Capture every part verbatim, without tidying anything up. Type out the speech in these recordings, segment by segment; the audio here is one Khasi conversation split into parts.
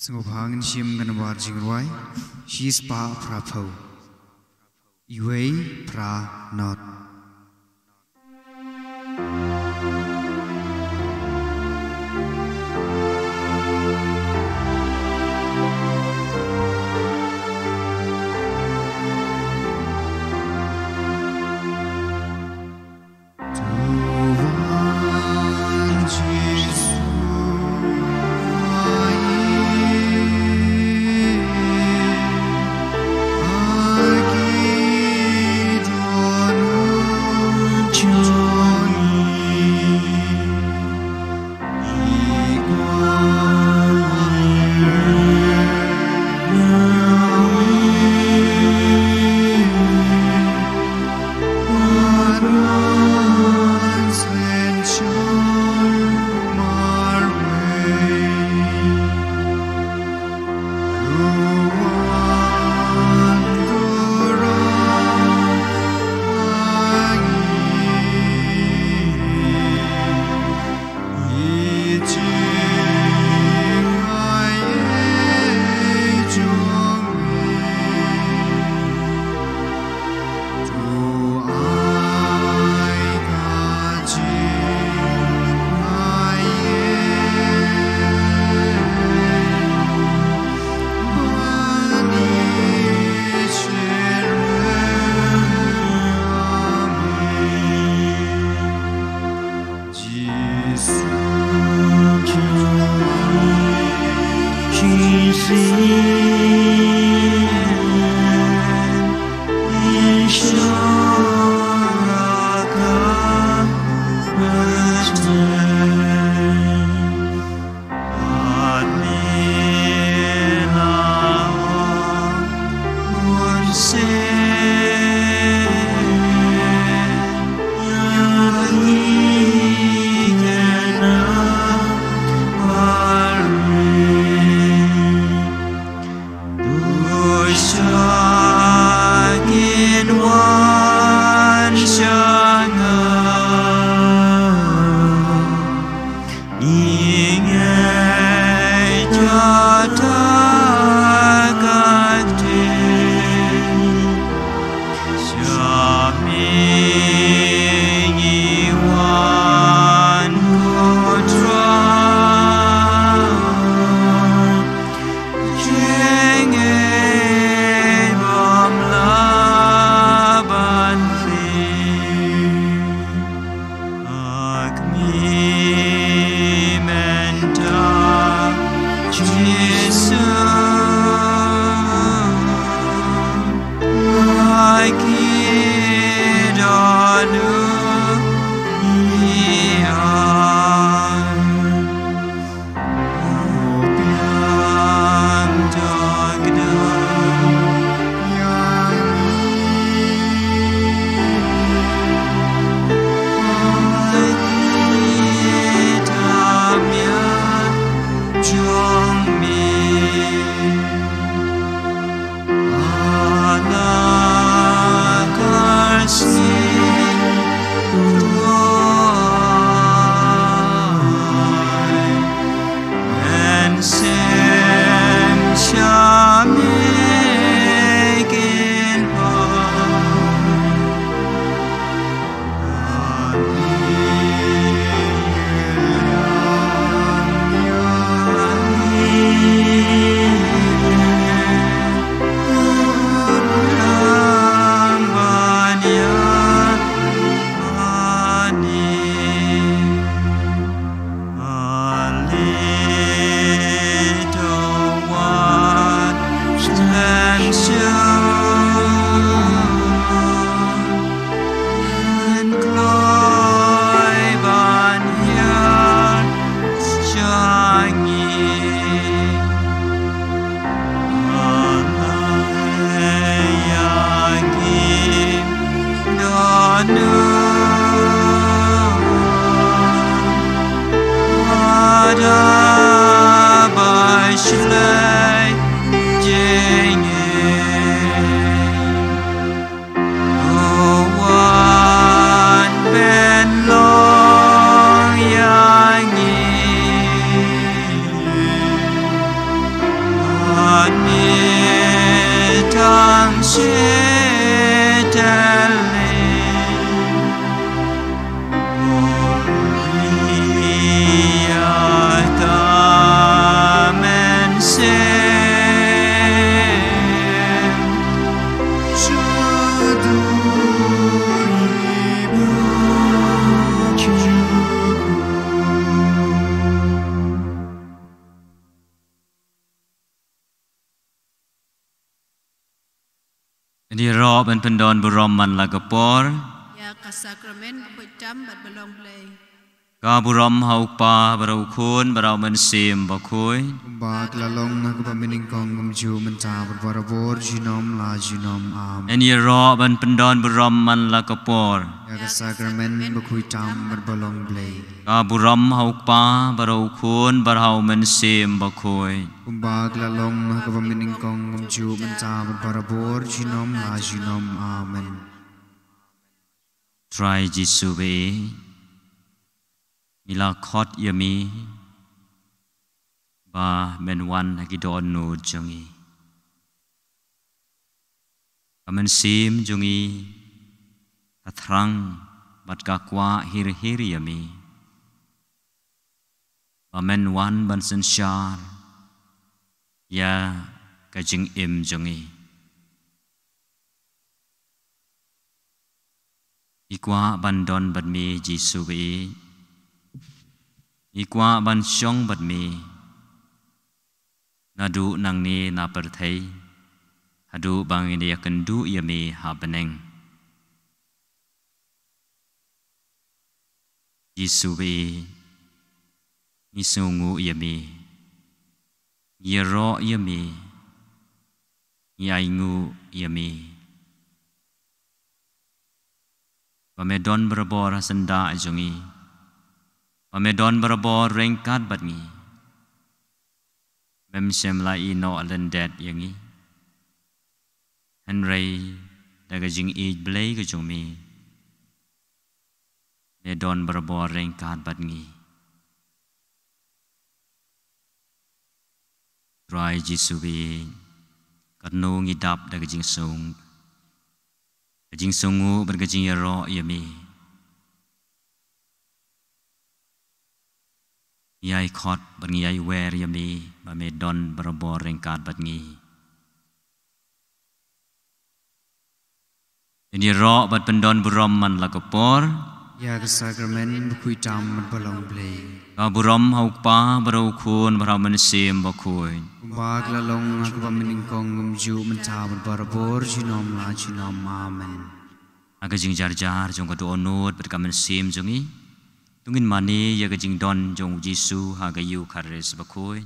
Sngewbha ngin shim ka nambar jingrwai shispah phraphew. Iwei phra not. Ïaroh ban pyndon burom man la ka por. Ïa ka sakramen bakhuid tam bad balong Blei. Ka burom ha U Kpa bad ha U Khun bad ha U Mynsiem Bakhuid. Kumba ka la long ha kaba mynnyngkong kumjuh mynta bad barabor junom la junom. Amen. Ngin ïaroh ban pyndon burom man la ka por. Ïa ka sakramen bakhuid tam bad balong Blei. Ka burom ha U Kpa bad ha U Khun bad ha U Mynsiem Bakhuid. Kumba ka la long ha kaba mynnyngkong kumjuh mynta bad barabor junom la junom. Amen. Trai Jisu ba ïeit, ngi la khot ïa me ba men wan ha ki dohnud jong ngi. Ka mynsiem jong ngi ka thrang bad ka kwah hir hir ïa me ba men wan ban synshar ïa ka jingim jong ngi. Ngi kwah ban don bad me Jisu ba ïeit. Ngi kwah ban shong bad me naduh nangne na pyrthei haduh ba ngin ïakynduh ïa me ha bneng. Jisu ba ïeit, ngi sngewnguh ïa me, ngi ïaroh ïa me, ngi ainguh ïa me ba me don barabor ha syndah jong ngi, ba me don barabor ryngkat bad ngi. Mem shym la ïehnoh lyndet ïa ngi, hynrei da ka jingïeit Blei ka jong me, me don barabor ryngkat bad ngi. Trai Jisu ba ïeit, katno ngi dap da ka jingsngew, ka jingsngewnguh bad ka jingïaroh ïa me. Ngi ïai khot bad ngi ïai wer ïa me ba me don barabor ryngkat bad ngi. Ngin ïaroh bad pyndon burom man la ka por. Ïa ka sakramen bakhuid tam bad balong Blei. Ka burom ha U Kpa bad ha U Khun bad ha U Mynsiem Bakhuid. Kumba ka la long ha kaba mynnyngkong kumjuh mynta bad barabor junom la junom. Amen. Ha ka jingjarjar jong ka dohnud bad ka mynsiem jong ngi, to ngin mane ïa ka jingdon jong U Jisu ha ka Eukharist bakhuid.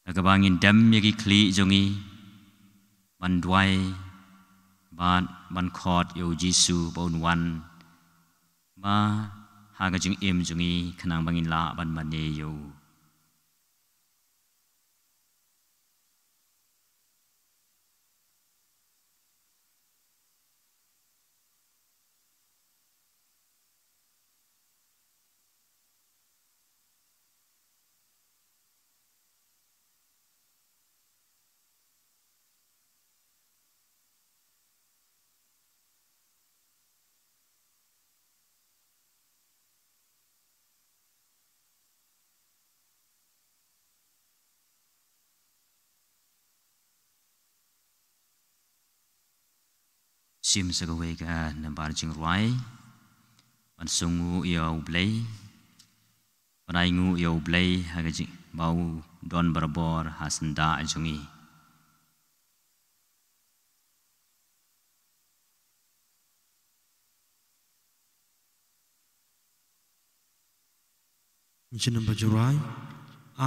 Da kaba ngin dem ïa ki khlieh jong ngi ban duwai bad ban khot ïa U Jisu ba un wan ba ha ka jingim jong ngi khnang ba ngin lah ban mane ïa u. Shim sa kawei ka nambar jingrwai ban sngewnguh ïa U Blei, ban ainguh ïa U Blei ha ka jing ba u don barabor ha syndah jong ngi. Jingim ba jrwai,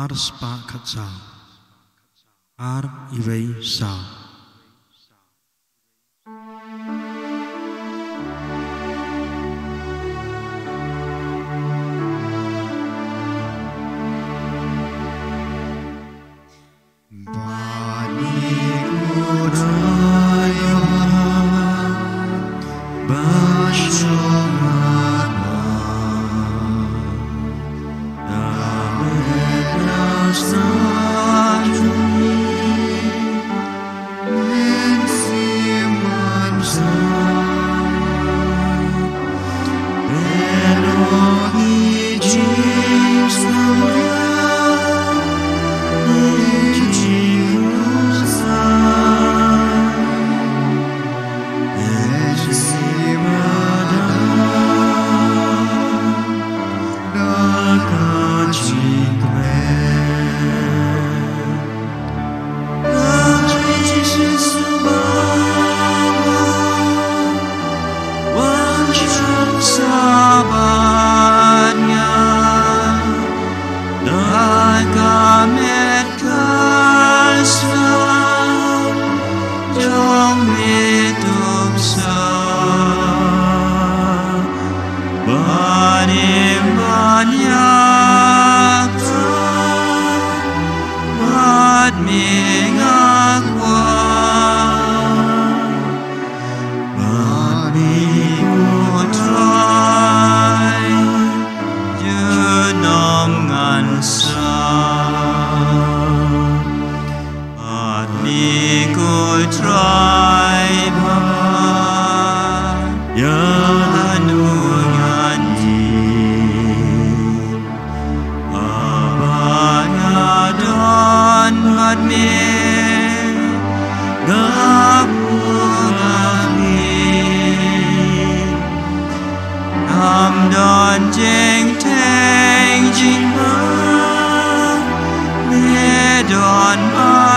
ar spah khatsaw, ar iwei saw.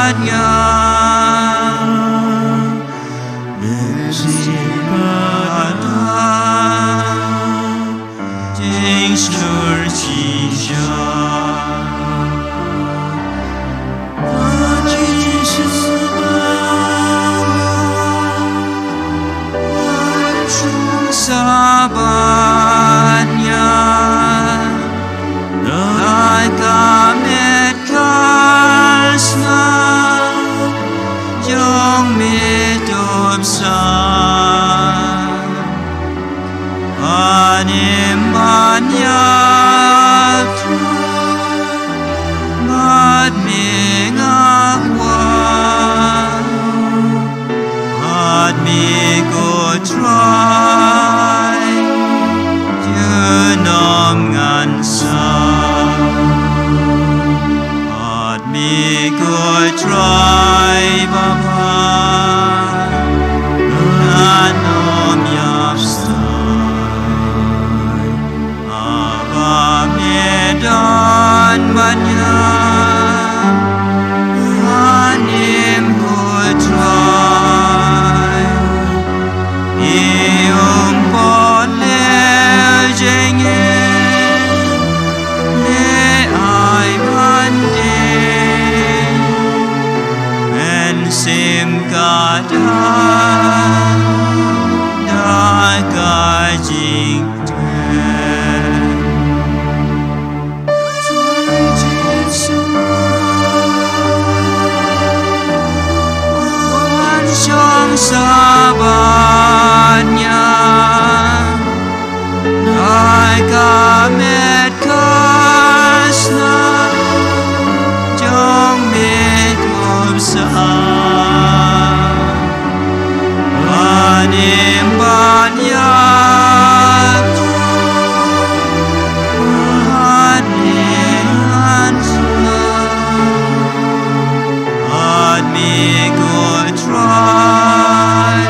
Nga, Lucifer, Jingshlur Jingshah. Jisu, Sabat ïa, na ka met ka snam jong me tup sa. Anim ban ïap, bad me nga kwah, bad me ko Trai, junom ngan sa. Bad me ko Trai babha, ngan ym ïap stai. Haba me don ban ïap, anim ko Trai, i um pole jenge, me ai ban dei. Mynsiem ka da, da ka jingteh. Wan shong Sabat ïa, na ka met ka snam jong me tup sa. Anim ban ïap, bad me ngan sa. Bad me ko Trai,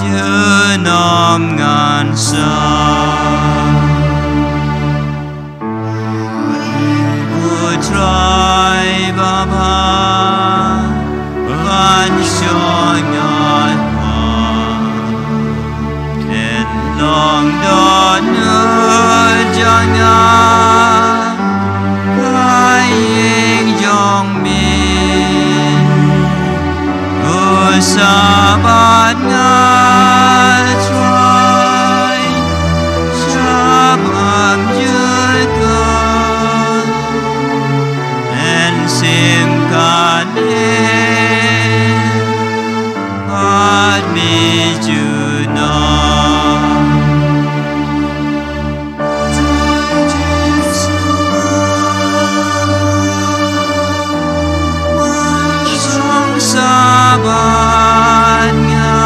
junom ngan sa. Ko Trai babha, ban shong nga kwah. Ken long dohnud jong nga, ka ïing jong me. Ko Sabat nga Trai, sha bam jukut, mynsiem kane, bad me junom. Shong Sabat nga,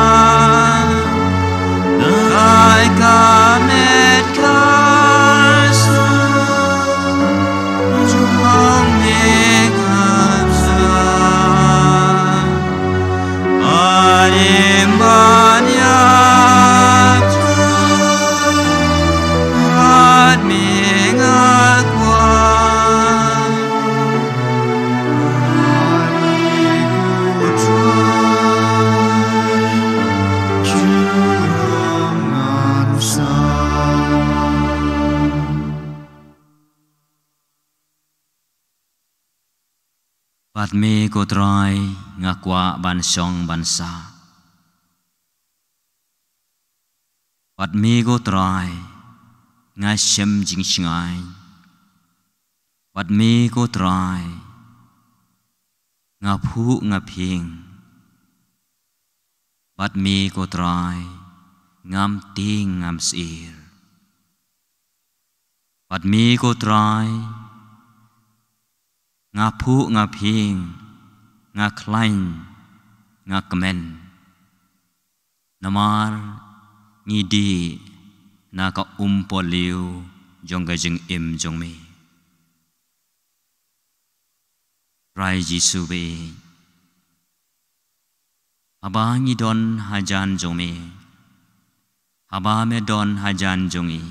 na ka met ka snam jong me tup sa. Anim ban ïap, bad me nga kwah. Bad me ko Trai nga kwah ban shong ban sah. Bad me ko Trai nga shem jingshngaiñ. Bad me ko Trai nga phuh nga phieng. Bad me ko Trai ngam tieng ngam syier. Bad me ko Trai nga phuh nga phieng, nga khlaiñ, nga kmen. Namar ngi dih na ka umpohliew jong ka jingim jong me. Trai Jisu baieit, haba ngi don hajan jong me, haba me don hajan jong ngi,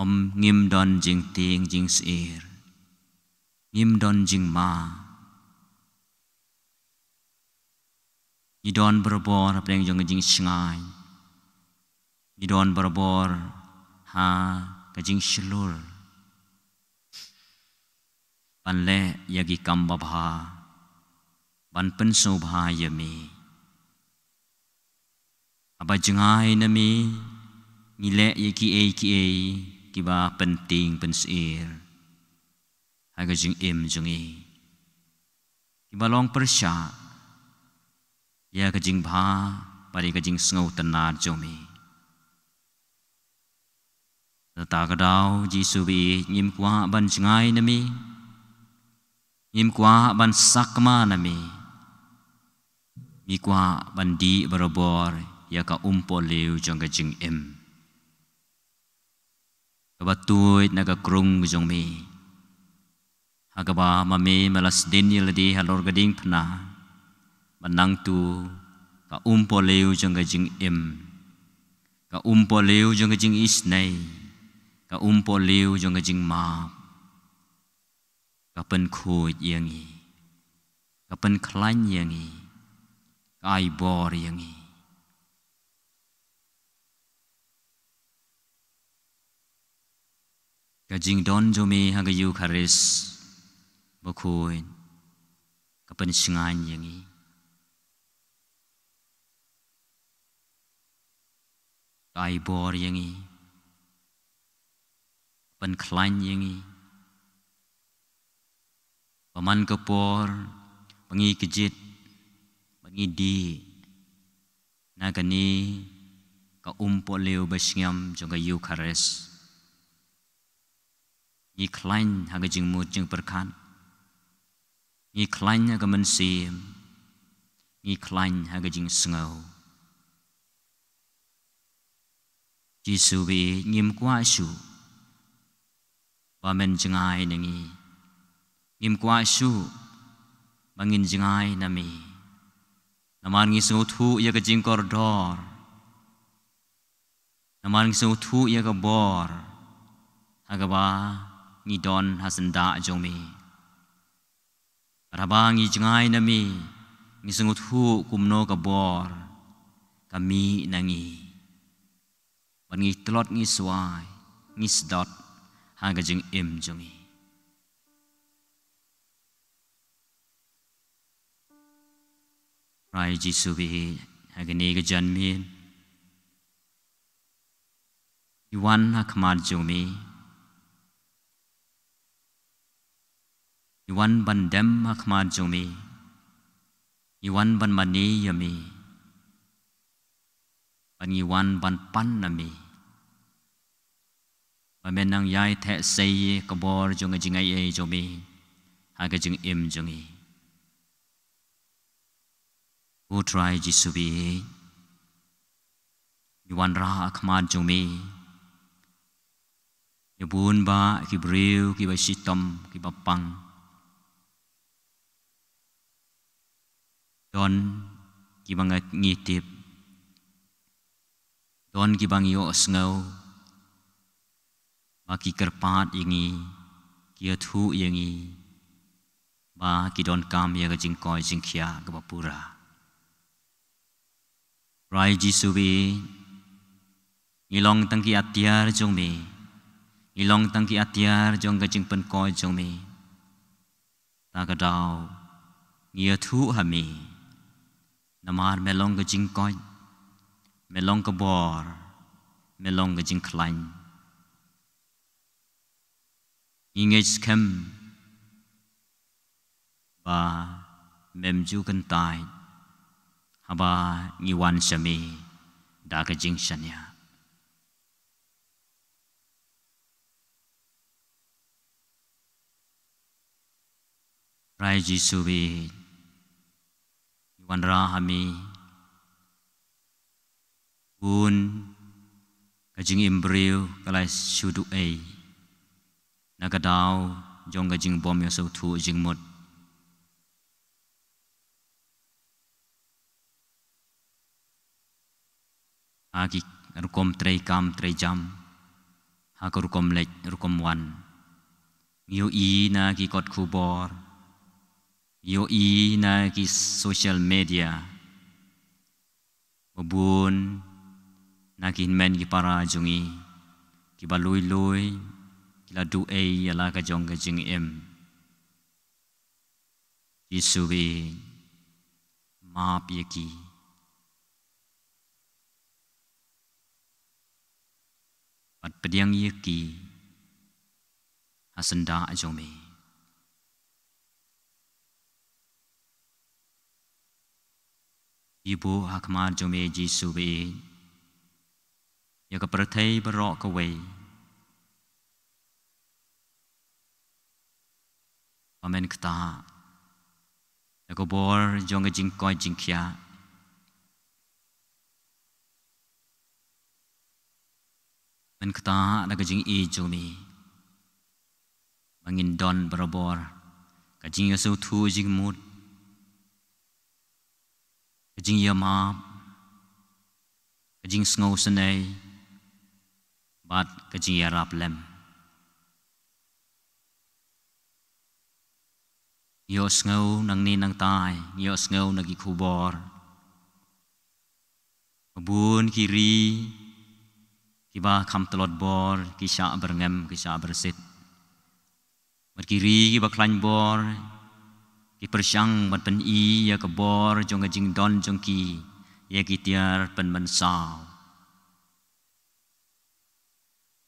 ym ngim don jingtieng jingsyier. Ngim don jingma. Ngi don barabor hapdeng jong ka jingshngaiñ. Ngi don barabor ha ka jingshlur ban leh ïa ki kam babha, ban pynsngewbha ïa me. Haba jngai na me, ngi leh ïa kiei kiei kiba pyntieng pynsyier ha ka jingim jong ngi, kiba long pyrshah ïa ka jingbha bad ïa ka jingsngewtynnad jong me. Kata ka daw, Jisu baieit, ngim kwah ban jngai na me, ngim kwah ban sakma na me. Ngi kwah ban dih barabor ïa ka umpohliew jong ka jingim, kaba tuid na ka krung jong me, ha kaba ma me me la sdien ïa lade halor ka diengphna, ba nangta ka umpohliew jong ka jingim, ka umpohliew jong ka jingisynei, ka umpohliew jong ka jingmap, ka pynkhuid ïa ngi, ka pynkhlaiñ ïa ngi, ka ai bor ïa ngi. Ka jingdon jong me ha ka Eukharist bakhuid ka pynshngaiñ ïa ngi, ka ai bor ïa ngi, ka pynkhlaiñ ïa ngi, ba man ka por ba ngi kjit, ba ngi dih na kane ka umpohliew bashngiam jong ka Eukharist, ngi khlaiñ ha ka jingmut jingpyrkhat, ngi khlaiñ ha ka mynsiem, ngi khlaiñ ha ka jingsngew. Jisu baieit, ngim kwah shuh ba men jngai na ngi. Ngim kwah shuh ba ngin jngai na me. Namar ngi sngewthuh ïa ka jingkordor. Namar ngi sngewthuh ïa ka bor ha kaba ngi don ha syndah jong me. Bad haba ngi jngai na me, ngi sngewthuh kumno ka bor ka mih na ngi, bad ngi tlot, ngi swai, ngi sdot ha ka jingim jong ngi. Trai Jisu baieit, ha kane ka janmiet ngi wan ha khmat jong me. Ngi wan ban dem ha khmat jong me. Ngi wan ban mane ïa me. Bad ngi wan ban pan na me, ba men nang ïai theh sei ïa ka bor jong ka jingaiei jong me ha ka jingim jong ngi. Ko Trai Jisu baieit, ngi wanrah ha khmat jong me ïa bun bah ki briew kiba shitom, kiba pang. Don kiba ngi tip, don kiba ngi ïohsngew ba ki kyrpad ïa ngi, ki ïathuh ïa ngi ba ki donkam ïa ka jingkoit jingkhiah kaba pura. Trai Jisu baieit, ngi long tang ki atiar jong me. Ngi long tang ki atiar jong ka jingpynkoit jong me. Ta ka daw ngi ïathuh ha me. Namar me long ka jingkoit, me long ka bor, me long ka jingkhlaiñ. Ngi ngeit skhem ba mem ju kyntait haba ngi wan sha me da ka jingshaniah. Trai Jisu baieit, ngi wanrah ha me, bun ka jingim briew ka la shu duh ei na ka daw jong ka jingbym ïasngewthuh jingmut. Ha ki rukom treikam treijam, ha ka rukom leit rukom wan. Ngi ïohi na ki kot khubor, ngi ïohi na ki social media, ba bun na ki hynmen ki para jong ngi, kiba lui lui ki la duh ei ïa la ka jong ka jingim. Jisu, map ïa ki bad pdiang ïa ki ha syndah jong me. Ngi buh ha khmat jong me Jisu, ïa ka pyrthei baroh kawei, ba men ktah da ka bor jong ka jingkoit jingkhiah. Men ktah da ka jingïeit jong me ba ngin don barabor ka jingïasngewthuh jingmut, ka jingïamap, ka jingsngewsynei bad ka jingïarap lem. Ngi ïohsngew nangne nangtai, ngi ïohsngew na ki khubor, bun ki ri kiba kham tlot bor ki shah byrngem, ki shah byrsit. Bad ki ri kiba khlaiñ bor ki pyrshang ban pyni ïa ka bor jong ka jingdon jong ki ïa ki tiar pynmynsaw.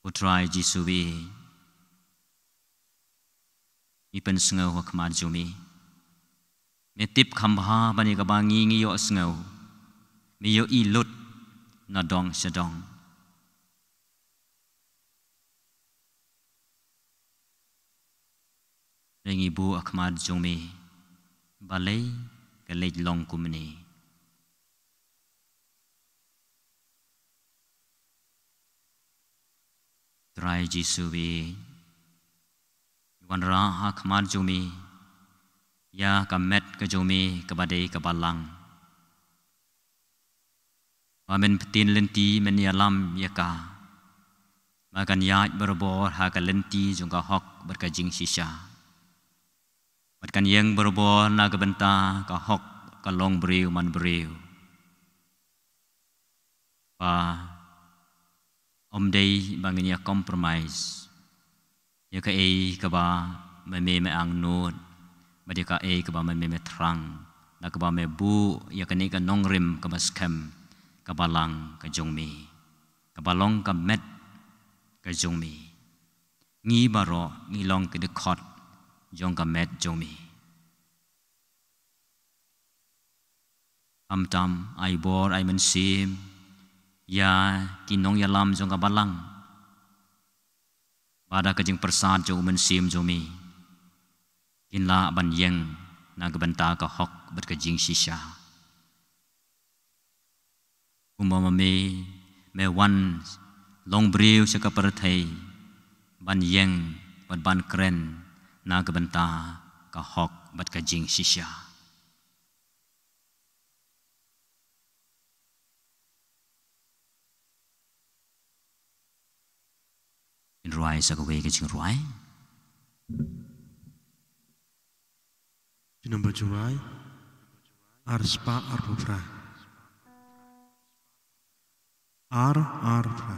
Ko Trai Jisu, ngi pynsngew ha khmat jong me. Me tip kham bha ban ïa kaba ngi ngi ïohsngew, me ïohi lut na dong sha dong. Ngi buh ha khmat jong me, balei ka leit long kumne. Trai Jisu, ngi wanrah ha khmat jong me ïa ka met ka jong me kaba dei ka balang, ba men pyntin lynti, men ïalam ïa ka, ba kan ïaid barabor ha ka lynti jong ka hok bad ka jingshisha, bad kan ïeng barabor na ka bynta ka hok ka long briew man briew. Ba ym dei ba ngin ïa compromise ïa kaei kaba me me angnud, bad ïa kaei kaba me me thrang, na kaba me buh ïa kane ka nongrim kaba skhem, ka balang ka jong me, kaba long ka met ka jong me. Ngi baroh ngi long ki dkhot jong ka met jong me. Khamtam ai bor ai mynsiem ïa ki nongïalam jong ka balang, ba da ka jingpyrsad jong u Mynsiem jong me kin lah ban ïeng na ka bynta ka hok bad ka jingshisha. Kumba ma me me wan long briew sha ka pyrthei ban ïeng bad ban kren na ka bynta ka hok bad ka jingshisha. Ngin rwai sa kawei ka jingrwai. Ki nombor jingrwai ar spah arphew phra. Ar, ar phra.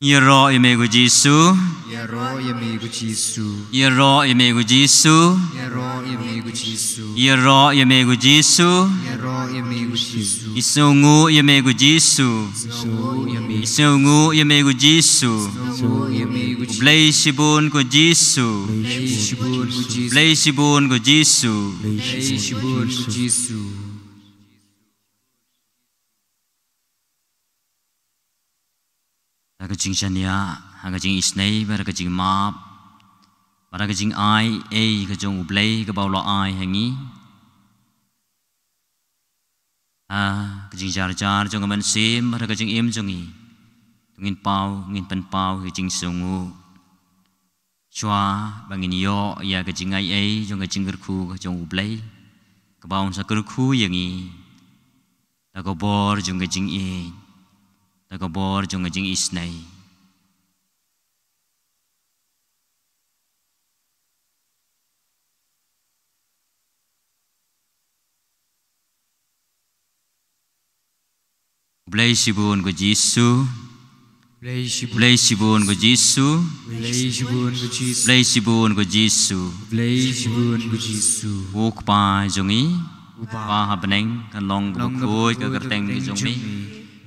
Ïaroh ïa me ko Jisu. Ïaroh ïa me ko Jisu. Ïaroh ïa me ko Jisu. Ïaroh ïa me ko Jisu. Ïaroh ïa me ko Jisu. Ïaroh ïa me ko Jisu. Isngewnguh ïa me ko Jisu. Isngewnguh ïa me ko Jisu. Isngewnguh ïa me ko Jisu. Isngewnguh ïa me ko Jisu. U Blei shibun ko Jisu. U Blei shibun ko Jisu. U Blei shibun ko Jisu. U Blei shibun ko Jisu. Da ka jingshaniah ha ka jingisynei bad da ka jingmap bad da ka jingai ei ka jong U Blei kaba u la ai ha ngi, ha ka jingjar jar jong ka mynsiem bad da ka jingim jong ngi, to ngin paw, ngin pynpaw ka jingsngewnguh. Shuwa ba ngin ïoh ïa ka jingai ei jong ka jingkyrkhu ka jong U Blei, kaba un sa kyrkhu ïa ngi da ka bor jong ka jingïeit, da ka bor jong ka jingisynei. U Blei shibun ko Jisu. U Blei shibun ko Jisu. U Blei shibun ko Jisu. U Blei shibun ko Jisu. U Blei shibun ko Jisu. Ko Kpa jong ngi, U Kpa ha bneng, kan long kaba khuid ka kyrteng ka jong me.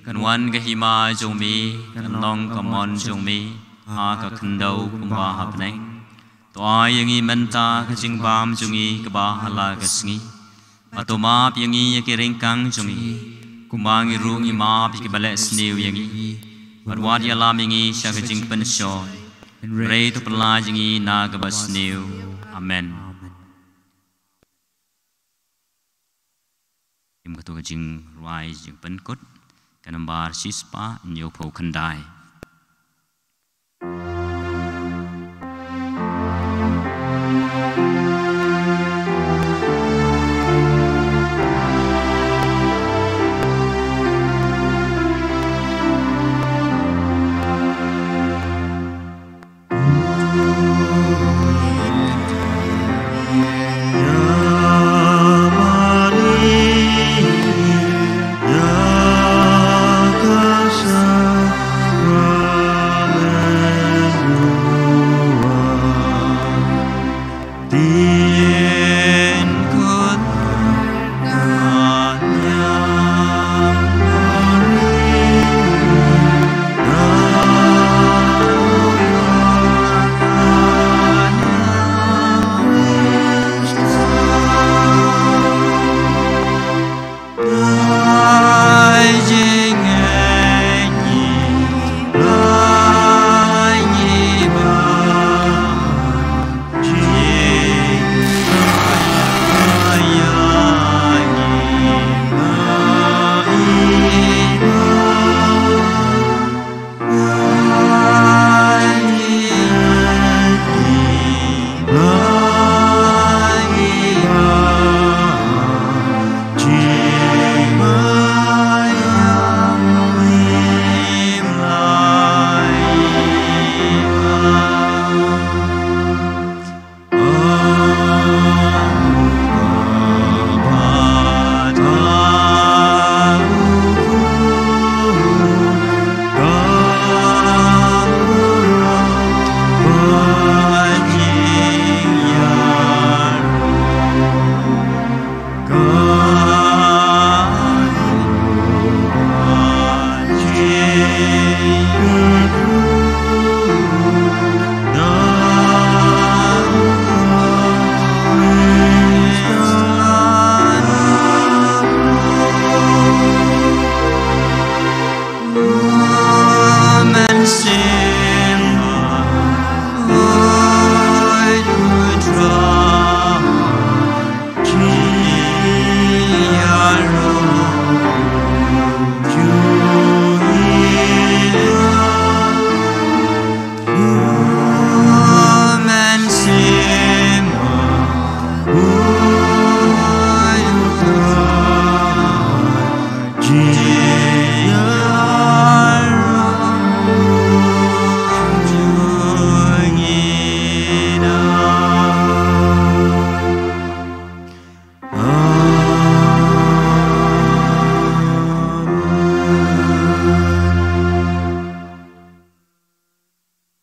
Kan wan ka hima jong me, kan long ka mon jong me ha ka khyndew kumba ha bneng. To ai ïa ngi mynta ka jingbam jong ngi kaba ha la ka sngi. Bad to map ïa ngi ïa ki ryngkang jong ngi, kumba ngi ruh ngi map ïa kiba leh sniew ïa ngi. Bad wat ïalam ïa ngi sha ka jingpynshoi, hynrei to pyllait ïa ngi na kaba sniew. Amen. Ïa kato ka jingrwai jingpynkut, ka nambar shispah hynñiewphew khyndai.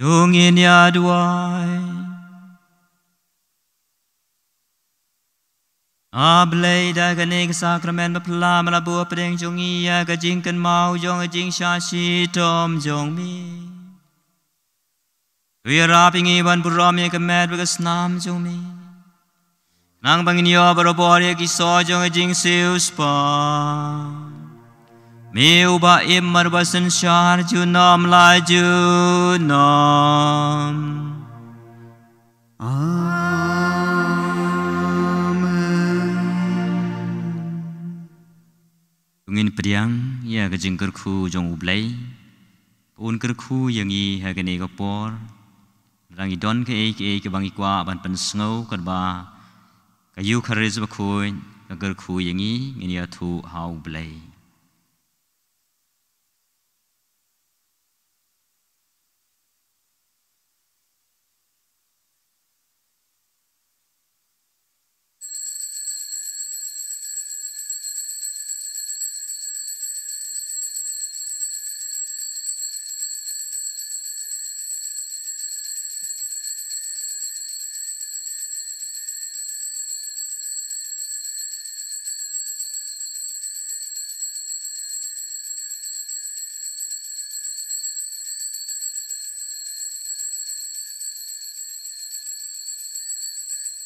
To ngin ïa duwai. A Blei, da kane ka sakramen ba phylla me la buh hapdeng jong ngi ïa ka jingkynmaw jong ka jingshah shitom jong me. To ïarap ïa ngi ban burom ïa ka met bad ka snam jong me. Nang ba ngin ïoh barabor ïa ki soh jong ka jingsiewspah. Me uba im bad uba synshar junom la junom. Amen. To ngin pdiang ïa ka jingkyrkhu jong U Blei. Ba un kyrkhu ïa ngi ha kane ka por. Lada ngi don kaei kaei kaba ngi kwah ban pynsngew katba ka Eukharist bakhuid ka kyrkhu ïa ngi, ngin ïathuh ha U Blei.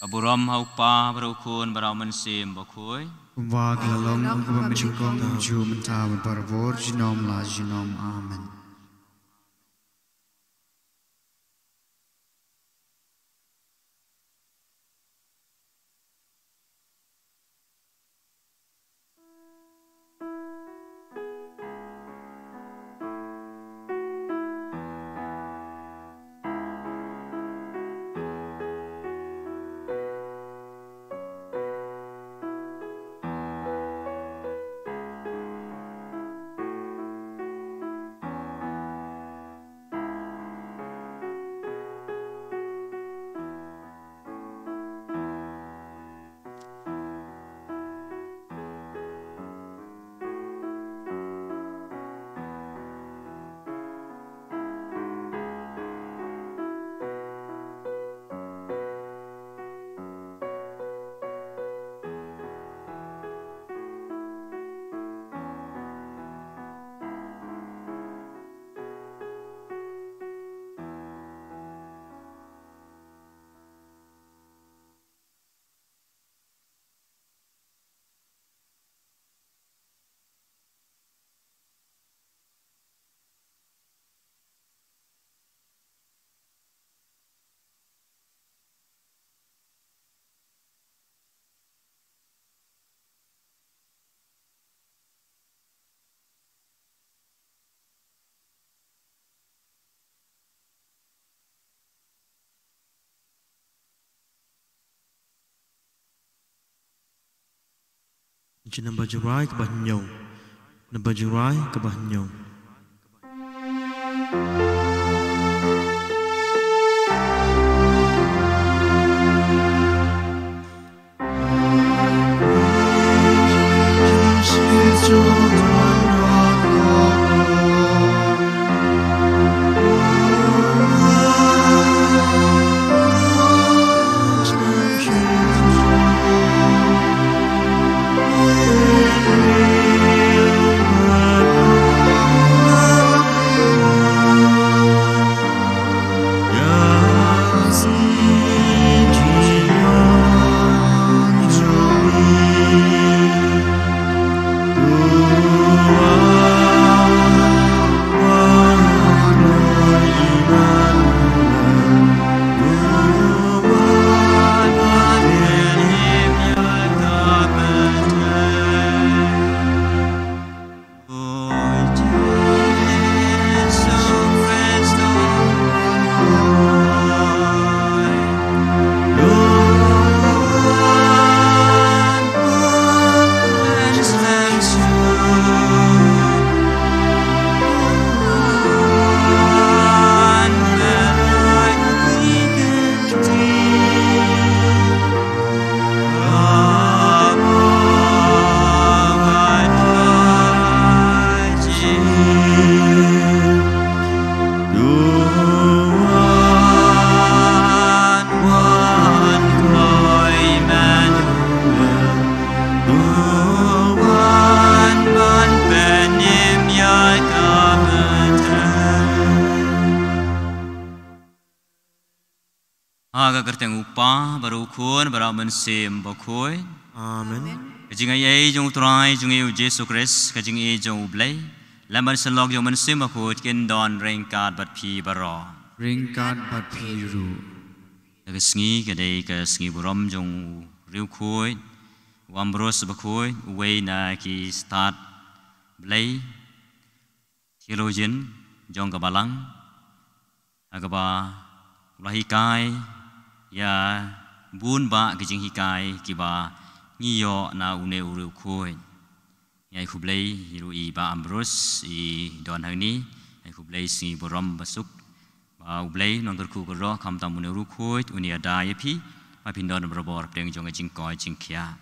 Ka burom ha U Kpa bad ha U Khun bad ha U Mynsiem Bakhuid. Kumba ka la long, kumba mynta, kumjuh, mynta bad barabor, junom la junom. Amen. Jingïalam ba jingrai kaba hynñiew. Naba jingrai kaba hynñiew. Ha ka kyrteng U Kpa, bad U Khun, bad U Mynsiem Bakhuid. Amen. Ka jingaiei jong U Trai jong ngi U Jisu Khrist, ka jingïeit jong U Blei, lem bad synlok jong U Mynsiem Bakhuid kin don ryngkat bad phi baroh. Ryngkat bad phi ruh. Ka sngi ka dei ka sngi burom jong u riewkhuid, u Ambrose Bakhuid, uwei na ki stad Blei, theologian jong ka Balang, ha kaba u la hikai ïa bun bah ki jinghikai kiba ngi ïoh na une u riewkhuid. Ngi ai khublei ïa u, i Bah Ambrose i don hangne, ai khublei sngi burom basuk. Ba U Blei un kyrkhu kyrdoh khamtam une u riewkhuid un ïada ïa phi, ba phin don barabor hapdeng jong ka jingkoit jingkhiah.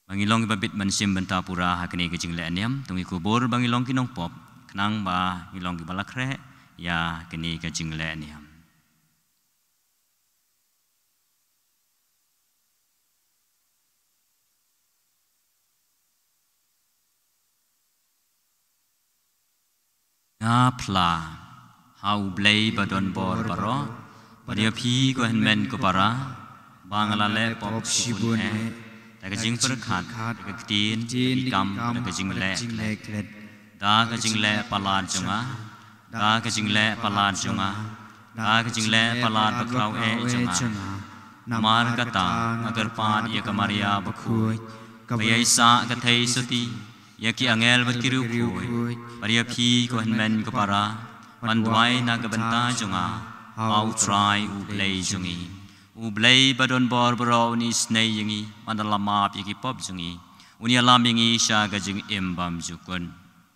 Ba ngin long kiba bit mynsiem bynta pura ha kane ka jingleh niam, to ngin kubur ba ngin long ki nongpop, khnang ba ngin long kiba la khreh ïa kane ka jingleh niam. Nga phla ha U Blei ba don bor baroh, bad ïa phi ko hynmen ko para, ba nga la leh pop shibun eh, da ka jingpyrkhat, da ka ktien, da ki kam, da ka jingleh klet, da ka jingleh palat jong nga, da ka jingleh palat jong nga, da ka jingleh palat bakhraw eh jong nga. Namar kata nga kyrpad ïa ka Maria Bakhuid, kaba ïaisah ka theisotti, ïa ki angel bad ki riewkhuid, bad ïa phi ko hynmen ko para, ban duwai na ka bynta jong nga ha U Trai U Blei jong ngi. U Blei ba don bor baroh un isynei ïa ngi, bad un la map ïa ki pop jong ngi, un ïalam ïa ngi sha ka jingim bymjukut.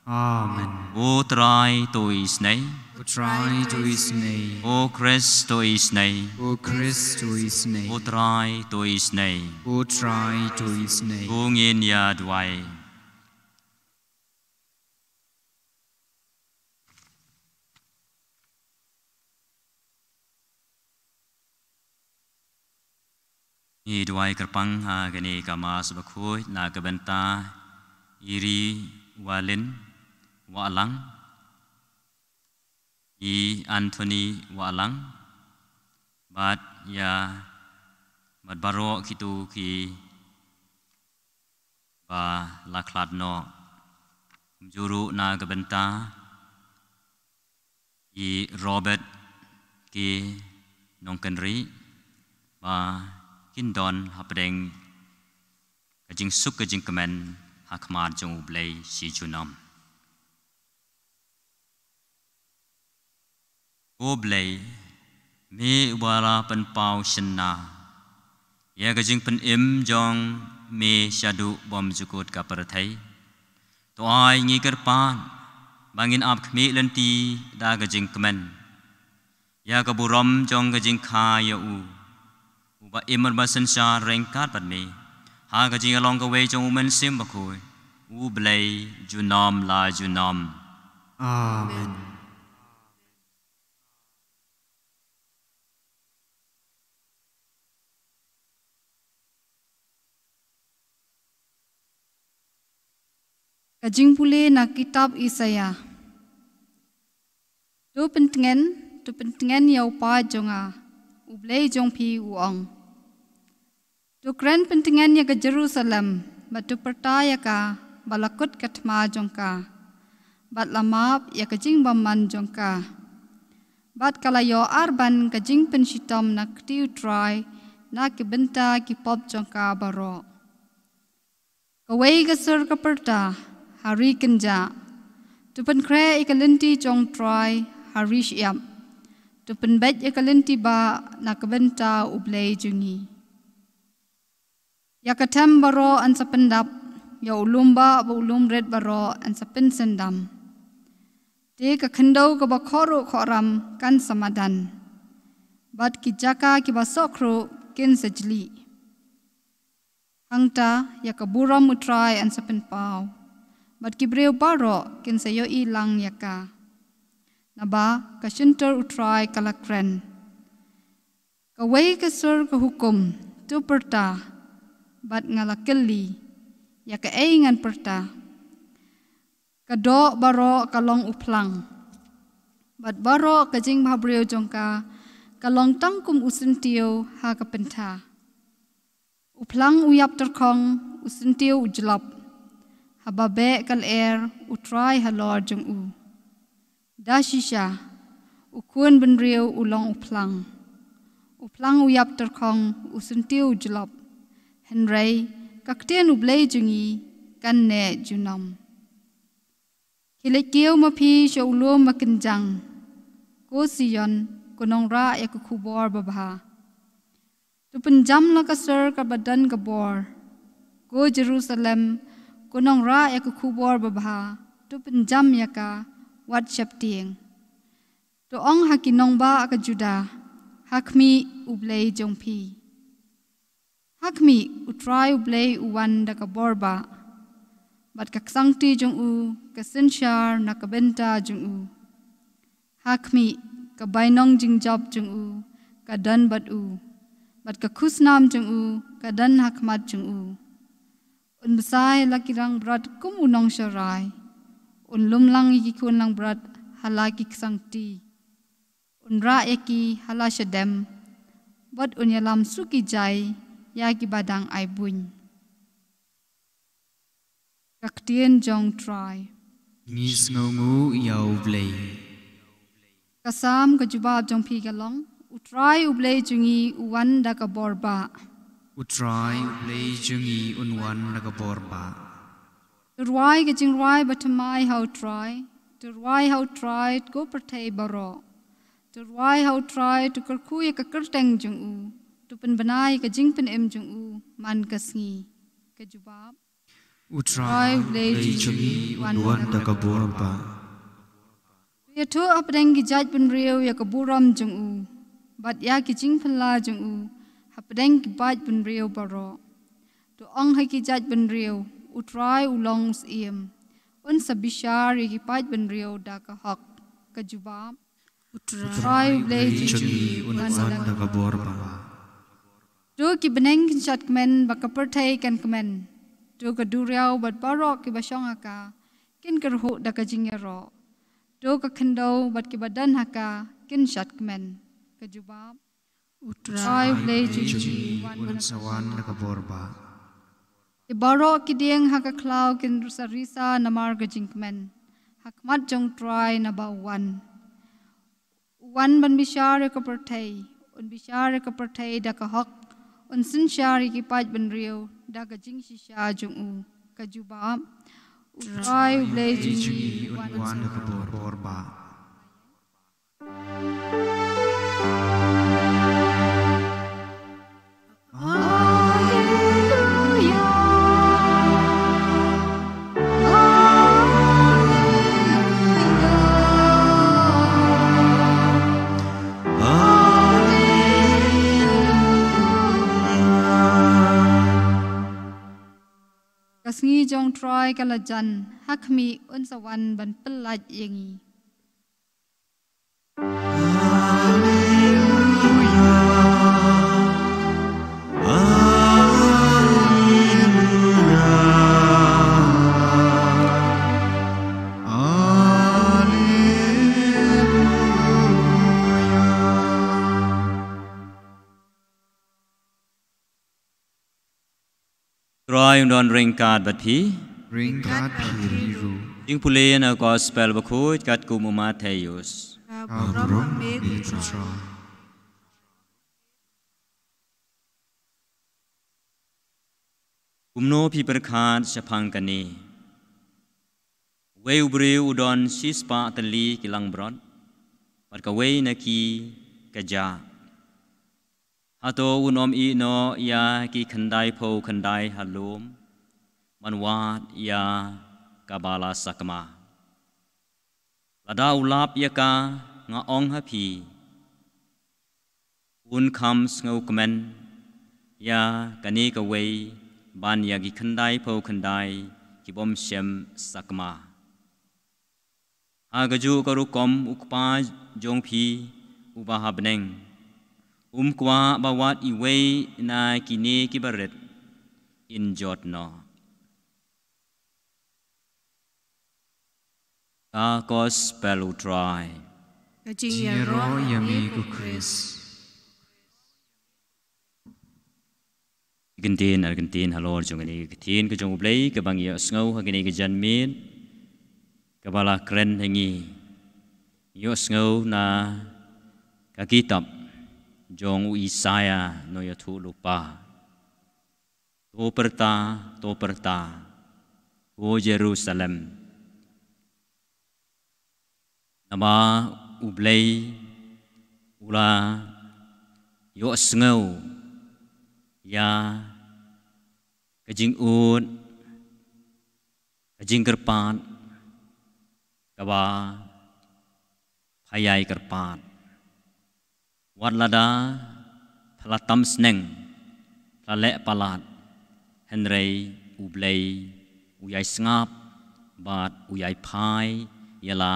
Amen. U Trai to isynei. U Trai to isynei. U Khrist to isynei. U Khrist to isynei. U Trai to isynei. U Trai to isynei. To ngin ïa duwai. Ngi duwai kyrpang ha kane ka Mass bakhuid na ka bynta i Ri Walin Wahlang, i Anthony Wahlang, bad ïa, bad baroh kito kiba la khlad noh. Kumjuh ruh na ka bynta i Robert K Nongkynrih, ba kin don hapdeng ka jingsuk ka jingkmen ha khmat jong U Blei shi junom. Ko Blei, me uba la pynpaw shynna ïa ka jingpynim jong me shaduh bymjukut ka pyrthei, to ai ngi kyrpad ba ngin ap khmih lynti da ka jingkmen ïa ka burom jong ka jingkha ïa u, uba im bad synshar ryngkat bad me, ha ka jingïalong kawei jong U Mynsiem Bakhuid, U Blei junom la junom. Amen. Ka jingpule na kitab Isaïah. To pyntngen, to pyntngen ïa U Kpa jong nga, U Blei jong phi u ong. To kren pyntngen ïa ka Jerusalem, bad to pyrta ïa ka ba la kut ka thma jong ka, bad la map ïa ka jingbymman jong ka, bad ka la ïoh arban ka jingpynshitom na kti U Trai na ki bynta ki pop jong ka baroh. Kawei ka sur ka pyrta, ha ri kynjah, to pynkhreh ïa ka lynti jong U Trai ha ri shyiap, to pynbeit ïa ka lynti bah na ka bynta U Blei jong ngi. Ïa ka them baroh yn sa pyndap, ïa u lum bah bad u lum rit baroh yn sa pynsyndam. Te ka khyndew kaba khohruh khohram kan sa madan, bad ki jaka kiba sohkhruh kin sa jlih. Hangta ïa ka burom U Trai yn sa pynpaw, bad ki briew baroh kin sa ïohi lang ïa ka. Naba ka shyntur U Trai ka la kren. Kawei ka sur ka hukum, to pyrta, bad nga la kylli, ïa kaei ngan pyrta? Ka doh baroh ka long u phlang, bad baroh ka jingbhabriew jong ka Ka long tang kum u syntiew ha ka pyntha. U phlang u ïap tyrkhong, u syntiew u jlop. Haba beh ka lyer, u Trai halor jong u. Da shisha, u khun bynriew u long u phlang. U phlang u ïap tyrkhong, u syntiew u jlop. Hynrei, ka ktien u Blei jong ngi, kan neh junom. Khie leit kiew ma phi sha u lum ba kynjang. Ko Sion, ko nongrah ïa ka khubor babha. To pynjam la ka sor kaba don ka bor. Ko Jerusalem, ko nongrah ïa ka khubor babha. To pynjam ïa ka wat sheptieng. To ong ha ki nongbah ka Juda, ha khmih u Blei jong phi. Ha khmih u Trai u Blei u wan da ka bor bah. Bad ka ksangti jong u, ka synshar na ka bynta jong u. Ha khmih ka bainong jingjop jong u, ka don bad u. Bad ka khusnam jong u, ka don ha khmat jong u. Un bsa ïa la ki rangbrat kum u nongsharai. Un lumlang ïa ki khun langbrot ha la ki ksangti. Un rah ïa ki ha la shadem. Bad un ïalam suk ïa ki jai ïa kiba dang ai buiñ. Ka ktien jong Trai. Ngi sngewnguh ïa u Blei. Ka Salm ka jubab jong phi ka long. U Trai u Blei jong ngi u wan da ka bor bah. U Trai u Blei jong ngi un wan da ka bor bah. To rwai ka jingrwai bathymmai ha u Trai. To rwai ha u Trai ko pyrthei baroh. To rwai ha u Trai to kyrkhu ïa ka kyrteng jong u. To pynbna ïa ka jingpynim jong u man ka sngi. Ka jubab. U Trai u Blei jong ngi un wan da ka bor bah. To ïathuh hapdeng ki jaid bynriew ïa ka burom jong u. Bad ïa ki jingphylla jong u hapdeng ki paid bynriew baroh. To ong ha ki jaid bynriew, u Trai u long u Syiem. Un sa bishar ïa ki paid bynriew da ka hok. Ka jubab. U Trai u Blei jong ngi un wan da ka bor bah. To ki bneng kin shad kmen bad ka pyrthei kan kmen. To ka duriaw bad baroh kiba shong ha ka kin kyrhuh da ka jingïaroh. To ka khyndew bad kiba don ha ka kin shad kmen. Ka jubab. U Trai u Blei jong ngi un sa wan da ka bor bah. Ki baroh ki dieng ha ka khlaw kin risa risa namar ka jingkmen. Ha khmat jong Trai naba u wan. U wan ban bishar ïa ka pyrthei. Un bishar ïa ka pyrthei da ka hok. Un synshar ïa ki paid bynriew da ka jingshisha jong u. Ka jubab. U Trai u Blei jong ngi un wan da ka bor bah. Ka sngi jong Trai ka la jan, ha khmih un sa wan ban pyllait ïa ngi. Trai un don ryngkat bad phi. Ryngkat bad phi ruh. Jingpule na gospel bakhuid katkum u Mathaios. Ka burom ïa me ko Trai. Kumno phi pyrkhat shaphang kane? Uwei u briew u don shispah tylli ki langbrot, bad kawei na ki ka jah. Hato un ym ïeh noh ïa ki khyndai phew khyndai ha lum, ban wad ïa kaba la sakma? Lada u lap ïa ka, nga ong ha phi, un kham sngewkmen ïa kane kawei ban ïa ki khyndai phew khyndai ki bym shym sakma. Ha kajuh ka rukom u Kpa jong phi uba ha bneng um kwah ba wat iwei na kine kiba rit in jot noh. Ka gospel u Trai. Ka jingïaroh ïa me ko Khrist. Kyntien ar kyntien halor jong kane ka ktien ka jong U Blei kaba ngi ïohsngew ha kane ka janmiet kaba la kren ha ngi. Ngi ïohsngew na ka kitab jong u Isaïah nongïathuhlypa. To pyrta, to pyrta, ko Jerusalem. Namar U Blei u la ïohsngew ïa ka jingud, ka jingkyrpad kaba pha ïai kyrpad. Wat lada pha la tam sneng, pha la leh palat, hynrei U Blei u ïai sngap bad u ïai phai ïa la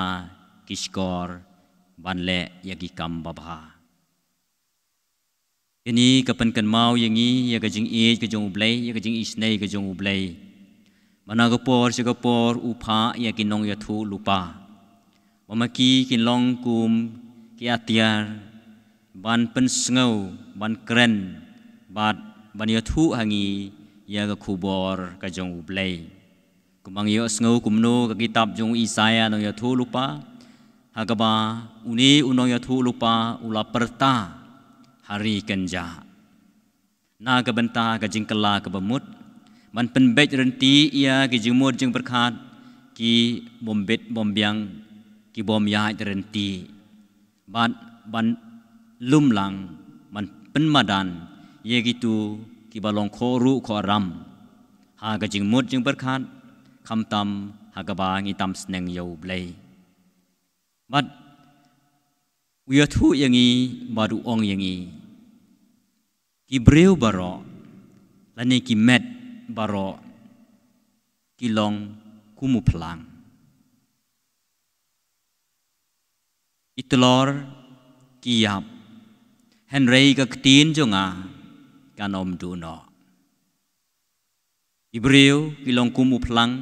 ki shkor ban leh ïa ki kam babha. Kane ka pynkynmaw ïa ngi ïa ka jingïeit ka jong U Blei, ïa ka jingisynei ka jong U Blei. Ba na ka por sha ka por u phah ïa ki nongïathuhlypa ba ma ki kin long kum ki atiar ban pynsngew, ban kren bad ban ïathuh ha ngi ïa ka khubor ka jong U Blei. Kumba ngi ïohsngew kumno ka kitab jong u Isaïah nongïathuhlypa, ha kaba une u nongïathuhlypa u la pyrta ha ri kynjah na ka bynta ka jingkylla kaba mut, ban pynbeit rynti ïa ki jingmut jingpyrkhat ki bym bit bym biang, ki bym ïaid rynti, bad ban lum lang, ban pynmadan ïa kito kiba long khohruh khohram ha ka jingmut jingpyrkhat, khamtam ha kaba ngi tam sneng ïa U Blei. Bad u ïathuh ïa ngi bad u ong ïa ngi, ki briew baroh lane ki met baroh ki long kum u phlang. Ki tlor, ki ïap, hynrei ka ktien jong nga kan ym duh noh. Ki briew ki long kum u phlang,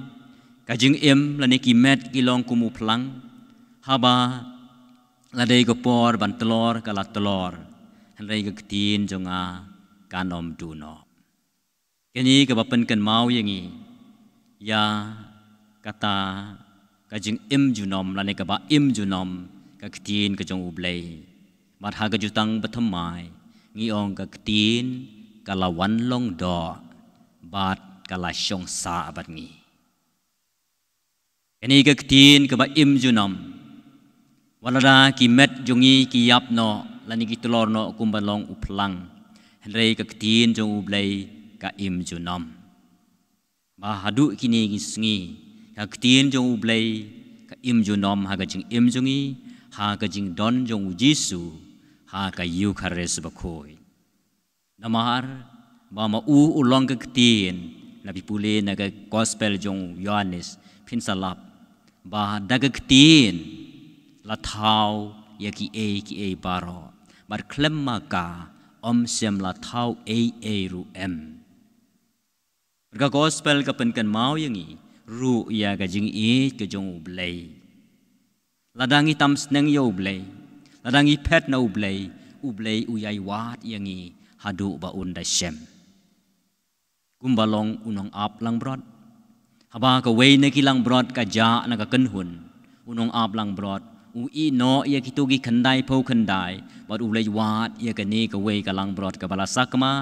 ka jingim lane ki met ki long kum u phlang, haba la dei ka por ban tlor ka la tlor, hynrei ka ktien jong nga kan ym duh noh. Kane kaba pynkynmaw ïa ngi ïa kata ka jingim junom lane kaba im junom ka ktien ka jong U Blei. Bad ha ka jutang bathymmai ngi ong ka ktien ka la wan long doh bad ka la shong sah bad ngi. Kane ka ktien kaba im junom. Wat lada ki met jong ngi ki ïap noh lane ki tlor noh kumba long u phlang, hynrei ka ktien jong U Blei ka im junom. Ba haduh kine ki sngi ka ktien jong U Blei ka im junom ha ka jingim jong ngi, ha ka jingdon jong U Jisu ha ka Eukharist bakhuid. Namar ba ma u u long ka ktien, lada phi pule na ka gospel jong u Ïoannis phin sa lap ba da ka ktien la thaw ïa kiei kiei baroh, bad khlem ma ka ym shym la thaw ei ei ruh em. Ka gospel ka pynkynmaw ïa ngi ruh ïa ka jingïeit ka jong U Blei. Lada ngi tam sneng ïa U Blei, lada ngi phet na U Blei, U Blei u ïai wad ïa ngi haduh ba un da shem. Kumba long u nongap langbrot. Haba kawei na ki langbrot ka jah na ka kynhun, u nongap langbrot u ïeh noh ïa kito ki khyndai phew khyndai, bad U Blei u wad ïa kane kawei ka langbrot kaba la sakma,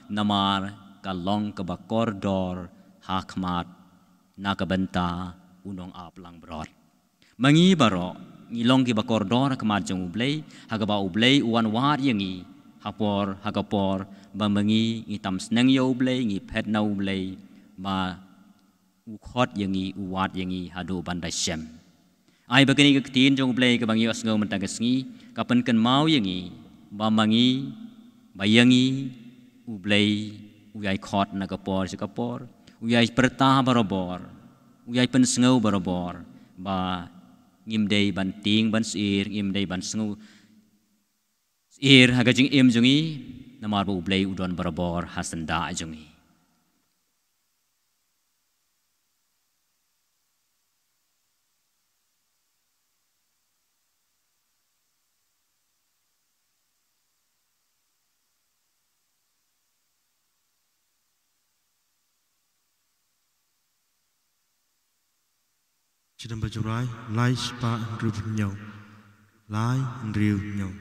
namar ka long kaba kordor ha khmat na ka bynta u nongap langbrot. Ma ngi baroh ngi long kiba kordor ha khmat jong U Blei, ha kaba U Blei u wan wad ïa ngi ha por ha ka por, ba ma ngi ngi tam sneng ïa U Blei, ngi phet na U Blei, ba u khot ïa ngi, u wad ïa ngi haduh ban da shem. Ai ba kane ka ktien jong U Blei kaba ngi ïohsngew mynta ka sngi ka pynkynmaw ïa ngi ba ma ngi, ba ïa ngi U Blei u ïai khot na ka por sha ka por, u ïai pyrta barabor, u ïai pynsngew barabor, ba ngim dei ban tieng ban syier, ngim dei ban sngew syier ha ka jingim jong ngi, namar ba U Blei u don barabor ha syndah jong ngi. Jingdon ba Jowai, lai spah hynriew phew hynñiew. Lai hynriew phew hynñiew.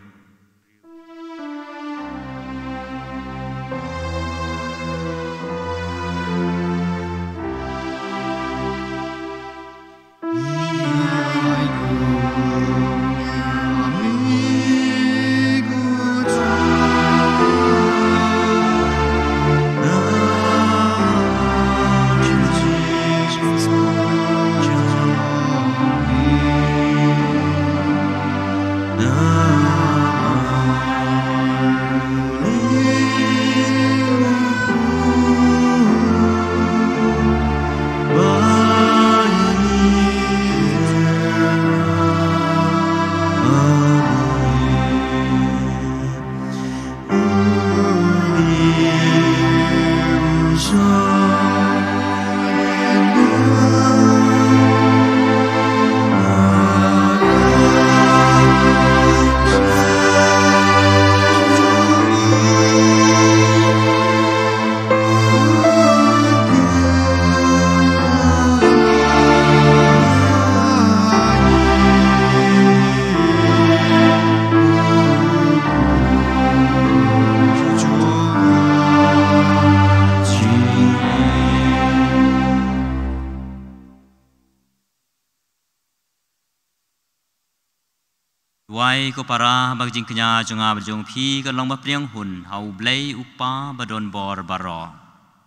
Duwai ko para ba ka jingkñia jong nga bad jong phi ka long ba pdiang hun ha U Blei U Kpa ba don bor baroh.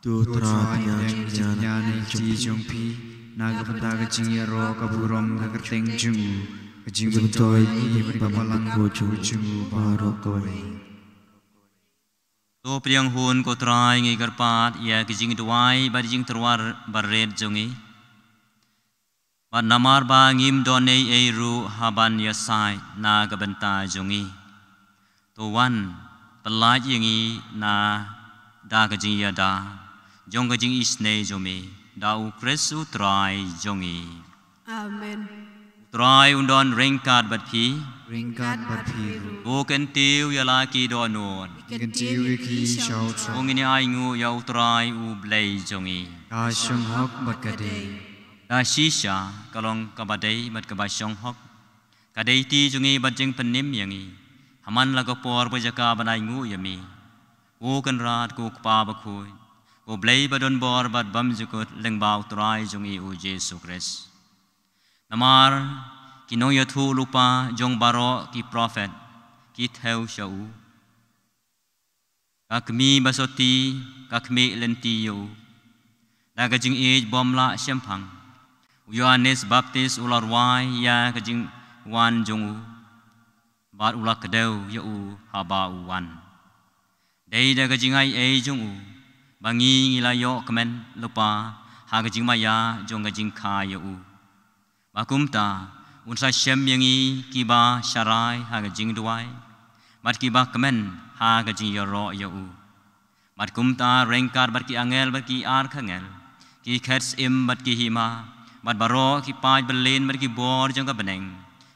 To Trai pdiang jingkñia na ka kti jong phi, na ka bynta ka jingïaroh ka burom ka kyrteng jong u, ka jingmyntoi ïa ki bad ka balang jong u baroh kawei. To pdiang hun ko Trai, ngi kyrpad ïa ki jingduwai bad jingtyrwa barabor jong ngi. Bad namar ba ngim don ei ei ruh ha ban ïasaid na ka bynta jong ngi, to wan pyllait ïa ngi na da ka jingïada jong ka jingisynei jong me, da U Khrist U Trai jong ngi. Amen. U Trai un don ryngkat bad phi. Ryngkat bad phi ruh. To kyntiew ïa la ki dohnud. Kyntiew ïa ki sha U Trai. To ngin ïa ainguh ïa U Trai U Blei jong ngi. Ka shong hok bad ka dei. Ka shisha ka long kaba dei bad kaba shong hok. Ka dei ti jong ngi bad jingpynim ïa ngi ha man la ka por ba jaka ban ainguh ïa me, ko Kynrad, ko Kpa Bakhuid, ko Blei ba don bor bad bymjukut, lyngba U Trai jong ngi U Jisu Khrist. Namar ki nongïathuhlypa jong baroh ki prophet ki thew sha u. Ka kmie ba sotti ka khmih lynti ïa u. Da ka jingïeit bym lah shemphang, u Ïoannis Baptist u la rwai ïa ka jingwan jong u, bad u la kdew ïa u haba u wan. Dei da ka jingaiei jong u ba ngi ngi la ïoh kmen lypa ha ka jingmaïa jong ka jingkha ïa u. Ba kumta un sa shem ïa ngi kiba sharai ha ka jingduwai, bad kiba kmen ha ka jingïaroh ïa u. Bad kumta ryngkat bad ki angel bad ki archangel, ki khet syiem bad ki hima, bad baroh ki paid byllien bad ki bor jong ka bneng,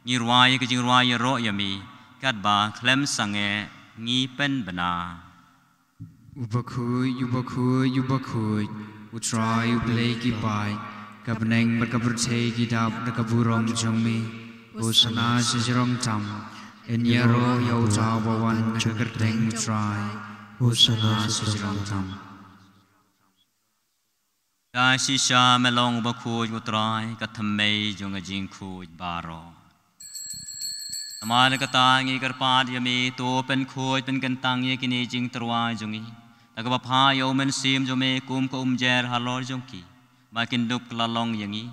ngi rwai ïa ka jingrwai ïaroh ïa me, katba khlem sangeh ngi pynbna. U bakhuid, u bakhuid, u bakhuid, U Trai U Blei ki paid, ka bneng bad ka pyrthei ki dap da ka burom jong me. Hosana sha jrong tam. Yn ïaroh ïa uta uba wan ha ka kyrteng U Trai. Hosana sha jrong tam. Ka shisha me long u bakhuid, ko Trai, ka thymmei jong ka jingkhuid baroh. Namar kata ngi kyrpad ïa me, to pynkhuid pynkyntang ïa kine ki jingtyrwa jong ngi da kaba phah ïa u Mynsiem jong me kum ka umjer halor jong ki, ba kin dup kylla long ïa ngi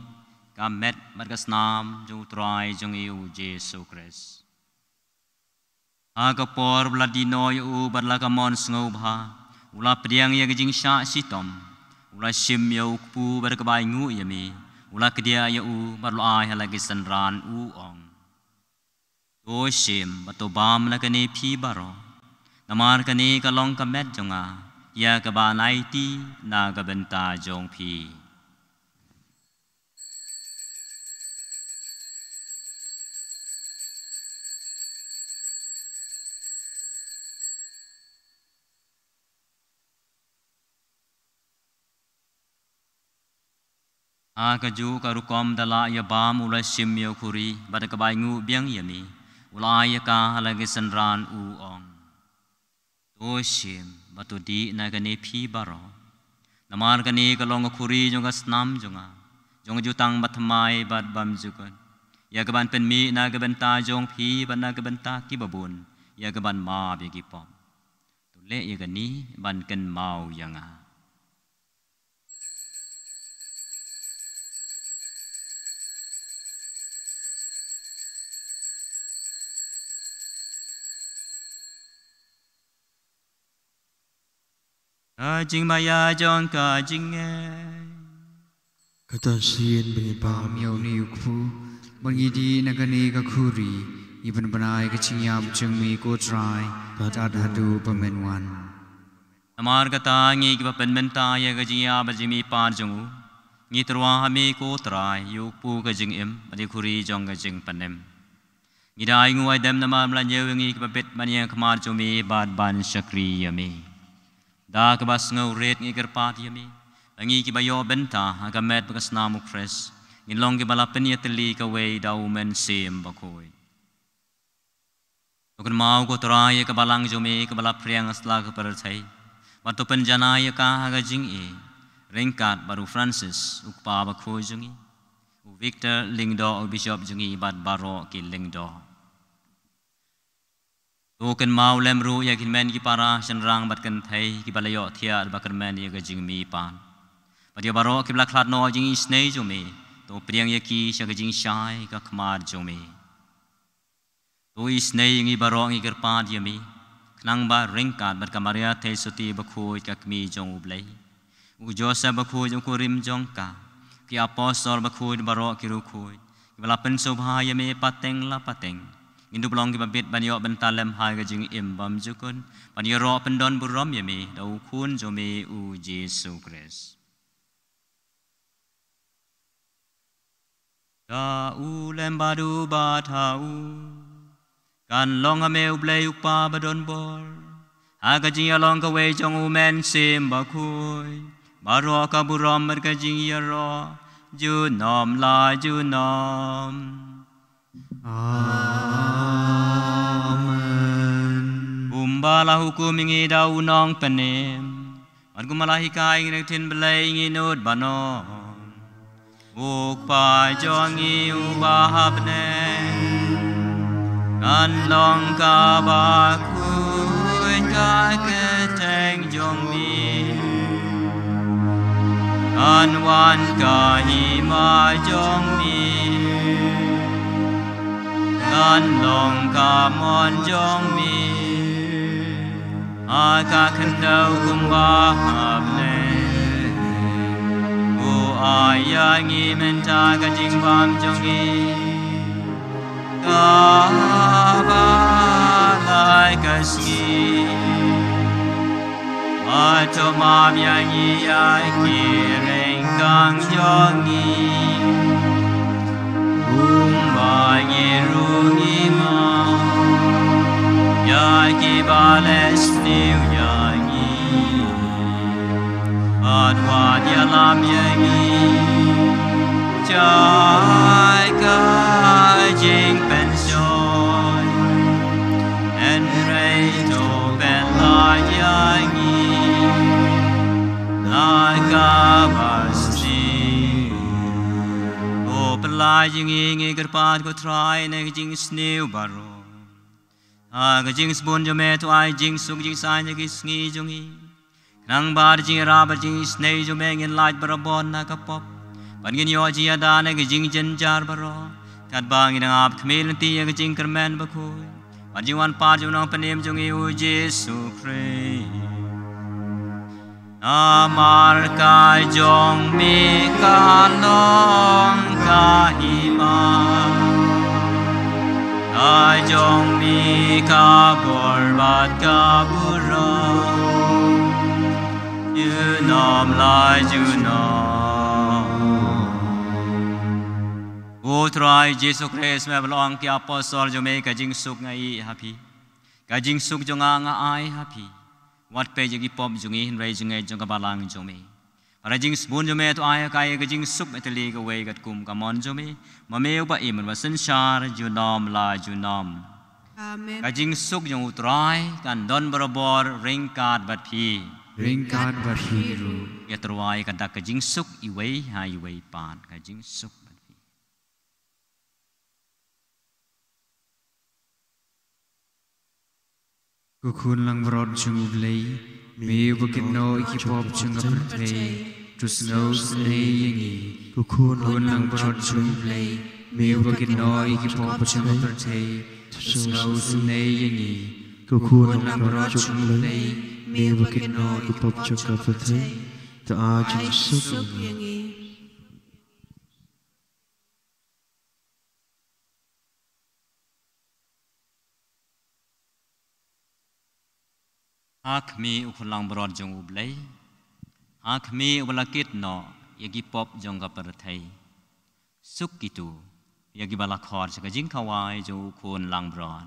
ka met bad ka snam jong U Trai jong ngi U Jisu Khrist. Ha ka por ba la die noh ïa u bad la ka mon sngewbha, u la pdiang ïa ka jingshah shitom, u la shim ïa u kpu bad kaba ainguh ïa me, u la kdiah ïa u bad u la ai ha la ki synran, u ong: To shim bad to bam na kane phi baroh, namar kane ka long ka met jong nga, ïa kaba yn aiti na ka bynta jong phi. Ha kajuh ka rukom da la ïa bam u la shim ïa u khuri, bad da kaba ainguh biang ïa me, u la ai ïa ka ha la ki synran u ong: To shim, bad to dih na kane phi baroh. Namar kane ka long ka khuri jong ka snam jong nga, jong ka jutang bathymmai bad bymjukut, ïa kaban pynmih na ka bynta jong phi bad na ka bynta kiba bun, ïa kaban map ïa ki pop. To leh ïa kane ban kynmaw ïa nga. Ka jingmaïa jong ka jingngeit. Kata sien ba ngi pam ïa une u kpu, ba ngi dih na kane ka khuri, ngi pynbna ïa ka jingïap jong me ko Trai, tad haduh ba men wan. Namar kata ngi kiba pynmynta ïa ka jingïap bad jingmihpat jong u, ngi tyrwa ha me ko Trai, ïa u kpu ka jingim, bad ïa u khuri jong ka jingpynim. Ngi da ainguh aidem namar me la ñiew ïa ngi kiba bit ban ïeng ha khmat jong me bad ban shakri ïa me. Da kaba sngewrit ngi kyrpad ïa me, ba ngi kiba ïoh bynta ha ka met bad ka snam u Khrist, ngin long kiba la pynïatylli kawei da u Mynsiem Bakhuid. To kynmaw ko Trai ïa ka balang jong me kaba la phriang ha sla ka pyrthei, bad to pynjanai ïa ka ha ka jingïeit, ryngkat bad u Francis u kpa bakhuid jong ngi, u Victor Lyngdoh u bishop jong ngi bad baroh ki Lyngdoh. To kynmaw lem ruh ïa ki hynmen ki para shynrang bad kynthei kiba la ïohthiah bad kyrmen ïa ka jingmihpat, bad ïa baroh kiba la khlad noh ha ka jingisynei jong me, to pdiang ïa ki sha ka jingshai ka khmat jong me. To isynei ïa ngi baroh, ngi kyrpad ïa me, khnang ba ryngkat bad ka Maria Theisotti bakhuid ka Kmie jong u Blei, u Joseph bakhuid jong u kurim jong ka, ki apostol bakhuid, baroh ki riewkhuid kiba la pynsngewbha ïa me pateng la pateng, ngin dup long kiba bit ban ïoh bynta lem ha ka jingim bymjukut, ban ïaroh pyndon burom ïa me da u Khun jong me u Jisu Khrist. Da u lem bad u bad ha u, kan long ha me u Blei u Kpa badonbor, ha ka jingïalong kawei jong u Mynsiem Bakhuid, baroh ka burom bad ka jingïaroh junom la junom. Amen. Kumba la hukum ïa ngi da u Nongpynim, bad kumba la hikai ïa ngi na ka ktien Blei, ngin nud ban ong: U Kpa jong ngi uba ha bneng, kan long kaba khuid ka kyrteng jong me, kan wan ka hima jong me, kan long ka mon jong me ha ka khyndew kumba ha bneng. To ai ïa ngi mynta ka jingbam jong ngi kaba lai ka sngi, bad to map ïa ngi ïa ki ryngkang jong ngi, kumba ngi ruh ngi map ïa kiba leh sniew ïa ngi. Wat wat ïalam ïa ngi sha ka jingpynshoi, hynrei to pynlait ïa ngi na kaba sniew. To pynlait ïa ngi, ngi kyrpad ko Trai, na ka jingsniew baroh. Ha ka jingsbun jong me to ai jingsuk jingsaiñ ïa ki sngi jong ngi, khnang ba da ka jingïarap bad jingisynei jong me ngin lait barabor na ka pop, bad ngin ïoh jingïada na ka jingjynjar baroh, katba ngi dang ap khmih lynti ïa ka jingkyrmen bakhuid bad jingwan pat jong u Nongpynim jong ngi u Jisu Khrist. Namar ka jong me ka long ka hima, ka jong me ka bor bad ka burom, junom la junom. Ko Trai Jisu Khrist, me ba la ong ïa ki apostol jong me, ka jingsuk nga ïeh ha phi, ka jingsuk jong nga nga ai ha phi. Wat peit ïa ki pop jong ngi, hynrei jingngeit jong ka balang jong me. Namar ka jingsbun jong me to ai ha ka ïa ka jingsuk me tylli kawei katkum ka mon jong me. Ma me uba im, uba synshar junom la junom. Amen. Ka jingsuk jong U Trai kan don barabor ryngkat bad phi. Ryngkat bad phi ruh. Ïa to ai ka dak ka jingsuk iwei ha iwei pat, ka jingsuk bad phi. Ko khun langbrot jong U Blei, me uba kynnoh ïa ki pop jong ka pyrthei, to sngewsynei ïa ngi. Ko khun langbrot jong U Blei, me uba kynnoh ïa ki pop jong ka pyrthei, to sngewsynei ïa ngi. Ko khun langbrot jong U Blei, me uba kynnoh ïa ki pop jong ka pyrthei, to ai jingsuk ïa ngi. Ha khmih, U Khun langbrot jong U Blei. Ha khmih, uba la kit noh ïa ki pop jong ka pyrthei. Suk kito ïa kiba la khot sha ka jingkhawai jong U Khun langbrot.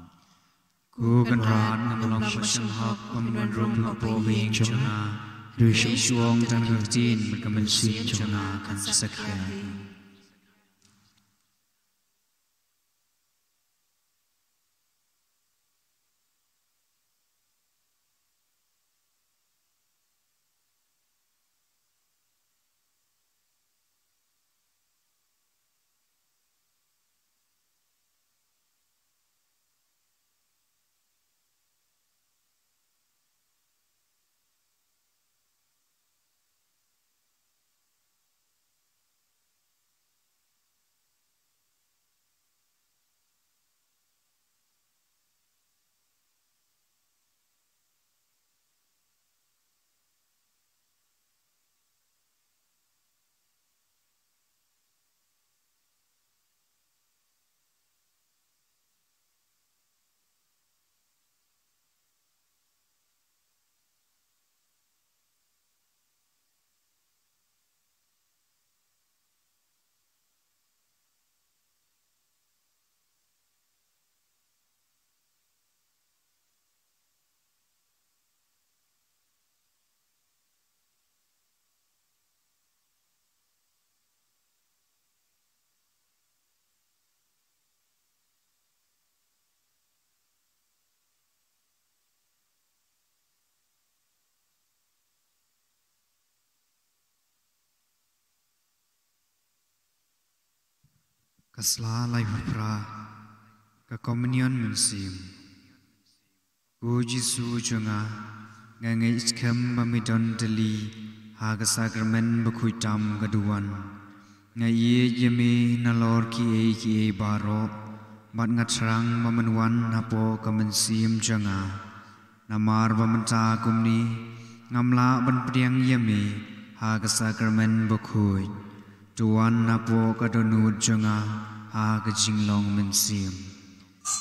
Ko Kynrad, ngam long ba sngewhok ba men wan rung hapoh ïing jong nga. Hynrei shu ong tang ïa ka ktien bad ka mynsiem jong nga kan sakhia. Ka sla laiphew phra, ka Komunion Mynsiem. Ko Jisu jong nga, nga ngeit skhem ba me don tylli ha ka sakramen bakhuid tam ka duwan. Nga ïeit ïa me nalor kiei kiei baroh, bad nga thrang ba men wan hapoh ka mynsiem jong nga. Namar ba mynta kumne ngam lah ban pdiang ïa me ha ka sakramen bakhuid. To wan hapoh ka dohnud jong nga ha ka jinglong mynsiem.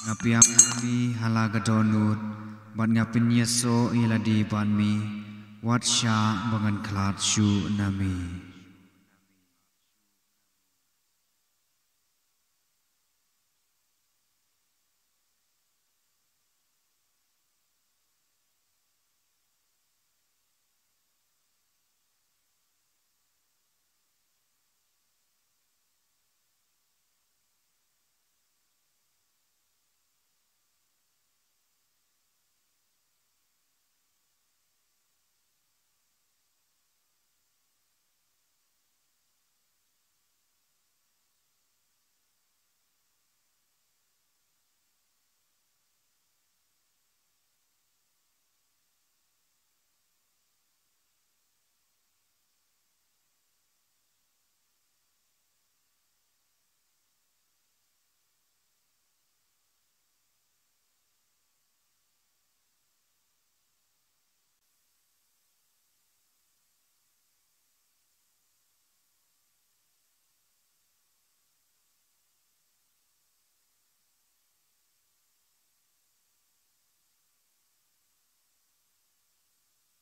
Nga pdiang ïa me ha la ka dohnud, bad nga pynïasoh ïa lade bad me, wat shah ba ngan khlad shuh na me.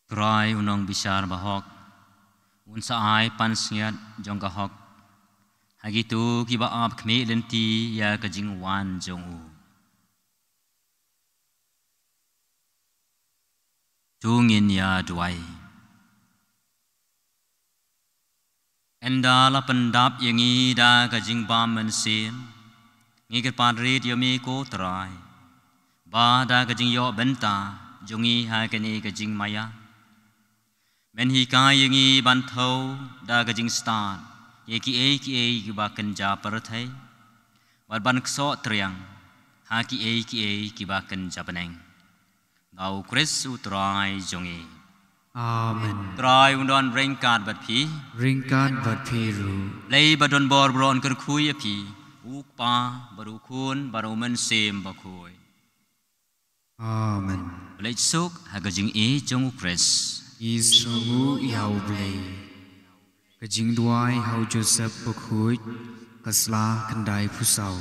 Trai u nongbishar bahok, un sa ai pansngiat jong ka hok ha kito kiba ap khmih lynti ïa ka jingwan jong u. To ngin ïa duwai. Ynda la pyndap ïa ngi da ka jingbym mynsiem, ngi kyrpad rit ïa me ko Trai, ba da ka jingïoh bynta jong ngi ha kane ka jingmaïa, men hikai ïa ngi ban thew da ka jingstad ïa kiei kiei kiba kynja pyrthei, bad ban ksoh triang ha kiei kiei kiba kynja bneng. Nga u Khrist u Trai jong ngi. Amen. Trai un don ryngkat bad phi. Ryngkat bad phi ruh. Blei ba don bor baroh un kyrkhu ïa phi, u Kpa bad u Khun bad u Mynsiem Bakhuid. Amen. Leit suk ha ka jingïeit jong u Khrist. Isnguh ïa u Blei. Ka jingduwai ha u Joseph Bakhuid, ka sla khyndai phew saw.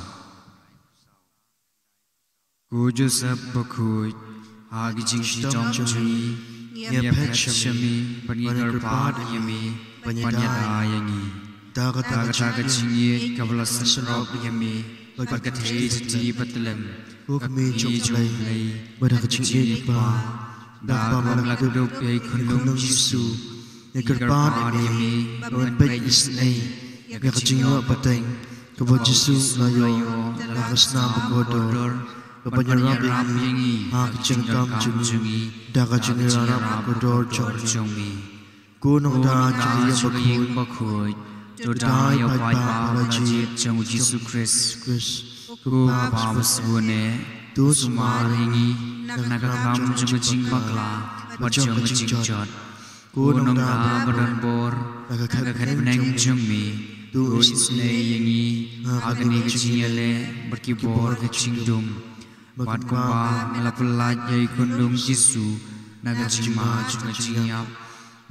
Ko Joseph Bakhuid, ha ka jingshitom jong ngi, ngi ïaphet sha me, bad ngi kyrpad ïa me ban ïada ïa ngi. Da kata ka jingïeit kaba la synrop ïa me bad ka thei jati bad tlem, ko kmie jong u Blei, bad ha ka jingïeit kpa, da kaba me la kdup ïa i khunlung Jisu, ngi kyrpad ïa me ban peit isynei ïa ka jingïoh pateng kaba u Jisu u la ïoh na ka snam bakordor, kaban ïarap ïa ngi ha ka jingdonkam jong ngi da ka jingïarap bakordor jong me. Ko Nongda jong ka ïing bakhuid, to da ïa u paidbah ba la jied jong u Jisu Khrist. Ko Kpa ba sbun eh, to sumar ïa ngi na ka kam jong ka jingbakla bad jong ka jingjot. Ko Nongda ba don bor na ka khet bneng jong me, to isynei ïa ngi ha kane ka jingïaleh bad ki bor ka jingdum. Bad kumba me la pyllait ïa i khunlung Jisu na ka jingma jong ka jingïap,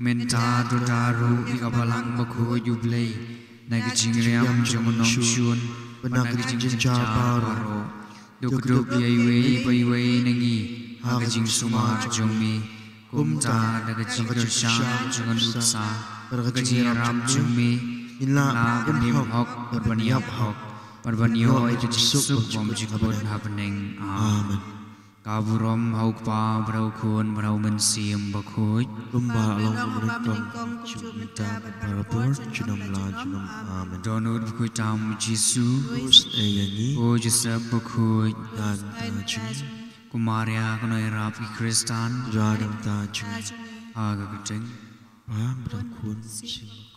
mynta to da ruh ïa ka Balang Bakhuid u Blei na ka jingriam jong u nongshun bad na ka jingjynjar baroh. To kdup ïa iwei pa iwei na ngi ha ka jingsumar jong me, kumta da ka jingkyrshan jong ka nuksa bad ka jingïarap jong me, ngin lah ban im hok bad ban ïap hok bad ban ïoh ïa ka jingsuk bymjukut ha bneng. Amen. Ka burom ha u Kpa bad ha u Khun bad ha u Mynsiem Bakhuid. Kumba la long mynnyngkong, mynta bad barabor, junom la junom. Amen. Dohnud bakhuid tam u Jisu. Isynei ïa ngi. Ko Joseph Bakhuid. Ïada bad ngi. Ko Maria ka nongïarap ki Khristan. Ïada bad ngi. Ha ka kyrteng u Kpa bad u Khun bad u Mynsiem.